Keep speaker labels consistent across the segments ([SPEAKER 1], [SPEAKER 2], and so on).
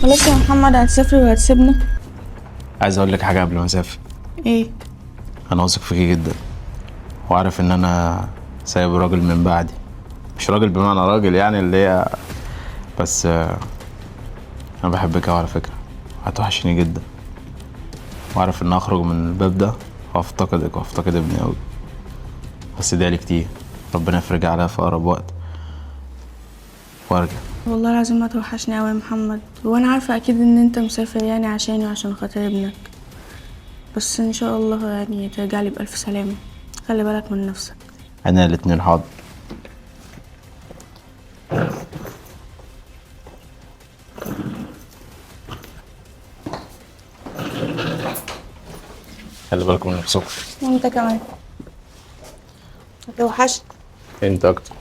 [SPEAKER 1] خلاص يا محمد هتسافر وهتسيبنا؟
[SPEAKER 2] عايز اقول لك حاجة قبل ما اسافر.
[SPEAKER 1] ايه؟
[SPEAKER 2] انا واثق فيكي جدا، وعارف ان انا سايب راجل من بعدي، مش راجل بمعنى راجل يعني اللي هي، بس انا بحبك قوي على فكرة، هتوحشني جدا، وعارف ان اخرج من الباب ده وافتقدك وافتقد ابني قوي، بس ادعي كتير ربنا يفرجها عليا في اقرب وقت وارجع.
[SPEAKER 1] والله العظيم ما توحشني قوي يا محمد، وانا عارفه اكيد ان انت مسافر يعني عشاني وعشان خاطر ابنك، بس ان شاء الله يعني ترجع لي بالف سلامه. خلي بالك من نفسك.
[SPEAKER 2] انا الاتنين حاضر. خلي بالك من نفسك.
[SPEAKER 1] وانت كمان هتوحشني.
[SPEAKER 2] انت اكتر.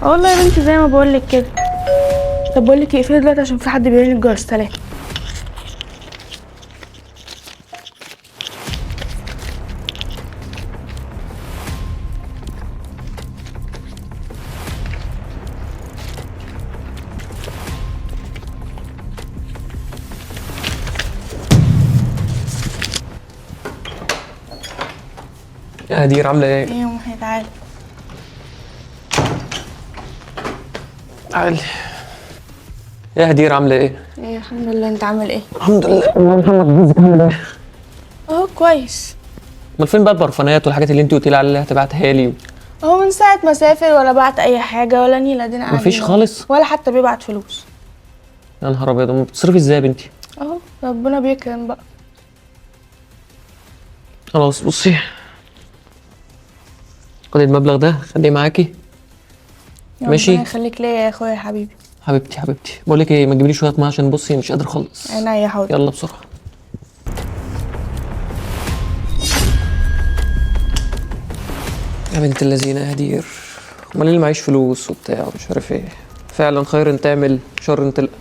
[SPEAKER 1] والله يا بنتي زي ما بقولك كده. طب بقولك ايه، اقفلي دلوقتي عشان في حد بيرن الجرس. سلام.
[SPEAKER 3] يا هدير عاملة ايه؟
[SPEAKER 1] ايه يا محي تعالى.
[SPEAKER 3] تعالي. يا هدير عاملة ايه؟
[SPEAKER 1] ايه الحمد لله، انت عامل ايه؟
[SPEAKER 3] الحمد لله. محمد جوزك عامل ايه؟
[SPEAKER 1] اهو كويس.
[SPEAKER 3] امال فين بقى البرفانات والحاجات اللي انت قلتي لي عليها هتبعتها لي؟
[SPEAKER 1] اهو من ساعة ما سافر ولا بعت اي حاجة ولا نيلة، دينا قاعدين.
[SPEAKER 3] مفيش خالص؟
[SPEAKER 1] ولا حتى بيبعت فلوس.
[SPEAKER 3] يا نهار ابيض، امال بتصرفي ازاي يا بنتي؟
[SPEAKER 1] اهو ربنا بيكرم بقى.
[SPEAKER 3] خلاص بصي، خدي المبلغ ده خليه معاكي. ماشي.
[SPEAKER 1] ربنا يخليك ليا يا اخويا يا حبيبي.
[SPEAKER 3] حبيبتي حبيبتي، بقول لك ايه، ما تجيبليش شوية مية عشان بصي مش قادر خالص.
[SPEAKER 1] عينيا يا حاضر.
[SPEAKER 3] يلا بسرعة. يا بنت اللذينه يا هدير، امال اللي معيش فلوس وبتاع ومش عارف ايه. فعلا خير تعمل شر تلقى.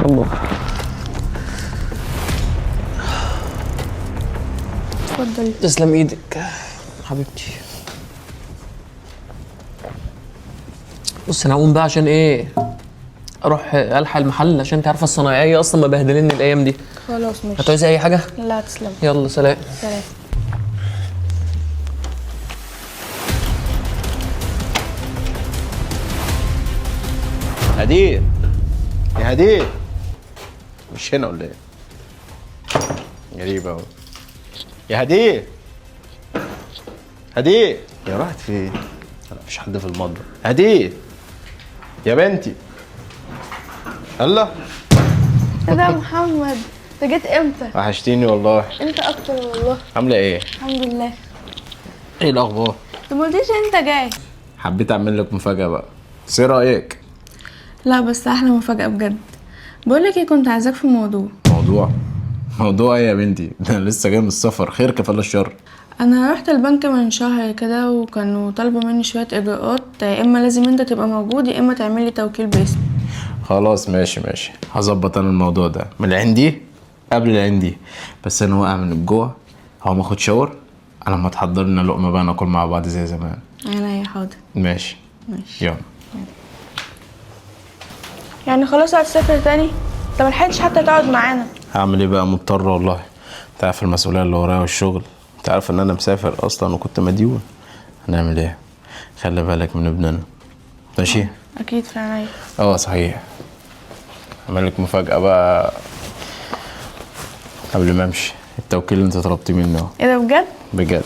[SPEAKER 3] الله.
[SPEAKER 1] اتفضلي.
[SPEAKER 3] تسلم ايدك حبيبتي. بص انا هقوم بقى عشان ايه، اروح الحق المحل عشان انت عارفه الصنايعيه اصلا مبهدليني الايام دي.
[SPEAKER 1] خلاص ماشي.
[SPEAKER 3] هتعوزي اي حاجة؟
[SPEAKER 1] لا تسلم.
[SPEAKER 3] يلا سلام.
[SPEAKER 1] سلام.
[SPEAKER 2] هدير يا هدير، مش هنا ولا ايه؟ غريبة أوي. يا هدير، هدير يا راحت فين؟ لا مفيش حد في المطبخ. هدير يا بنتي. الله.
[SPEAKER 1] ايه ده يا محمد، انت جيت امتى؟
[SPEAKER 2] وحشتيني والله.
[SPEAKER 1] انت اكتر والله.
[SPEAKER 2] عاملة ايه؟
[SPEAKER 1] الحمد لله.
[SPEAKER 2] ايه الأخبار؟
[SPEAKER 1] انت ما قلتليش انت جاي.
[SPEAKER 2] حبيت أعمل لك مفاجأة بقى، بس ايه رأيك؟
[SPEAKER 1] لا بس أحلى مفاجأة بجد. بقولك ايه، كنت عايزاك في موضوع.
[SPEAKER 2] موضوع؟ موضوع ايه يا بنتي؟ ده انا لسه جاي من السفر، خير كفالة الشر.
[SPEAKER 1] انا رحت البنك من شهر كده وكانوا طالبوا مني شوية اجراءات، يا اما لازم انت تبقى موجود يا اما تعمل لي توكيل باسمي.
[SPEAKER 2] خلاص ماشي ماشي، هظبط انا الموضوع ده من عندي قبل عندي، بس انا واقع من الجوع، هقوم اخد شاور على ما تحضر لنا لقمة بقى ناكل مع بعض زي زمان.
[SPEAKER 1] انا يا حاضر.
[SPEAKER 2] ماشي
[SPEAKER 1] ماشي
[SPEAKER 2] يلا.
[SPEAKER 1] يعني خلاص هتسافر تاني؟ انت ملحقتش حتى تقعد معانا.
[SPEAKER 2] هعمل ايه بقى، مضطر والله، انت عارف المسؤولية اللي ورايا والشغل، انت عارف ان انا مسافر اصلا وكنت مديون. هنعمل ايه؟ خلي بالك من ابننا. ماشي؟
[SPEAKER 1] اكيد في عينيا.
[SPEAKER 2] اه صحيح، اعمل لك مفاجأة بقى قبل ما امشي، التوكيل اللي انت طلبتيه مني اهو.
[SPEAKER 1] ايه ده بجد؟
[SPEAKER 2] بجد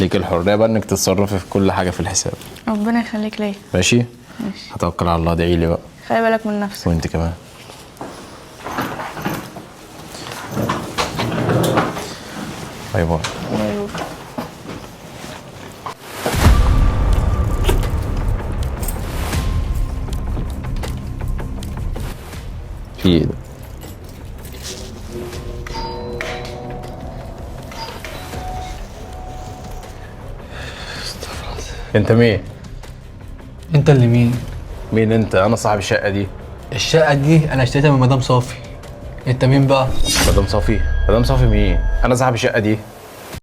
[SPEAKER 2] ليك الحرية بقى انك تتصرفي في كل حاجة في الحساب.
[SPEAKER 1] ربنا يخليك ليا.
[SPEAKER 2] ماشي؟
[SPEAKER 1] ماشي.
[SPEAKER 2] هتوكل على الله، ادعي لي بقى.
[SPEAKER 1] خلي بالك من نفسك.
[SPEAKER 2] وانت كمان. bye bye.
[SPEAKER 1] bye bye.
[SPEAKER 2] في ايه ده؟ انت مين؟
[SPEAKER 4] انت اللي مين؟
[SPEAKER 2] مين انت؟ انا صاحب الشقة دي.
[SPEAKER 4] الشقة دي انا اشتريتها من مدام صافي. انت مين بقى؟
[SPEAKER 2] مدام صافي؟ مدام صافي مين؟ انا صاحب الشقة دي.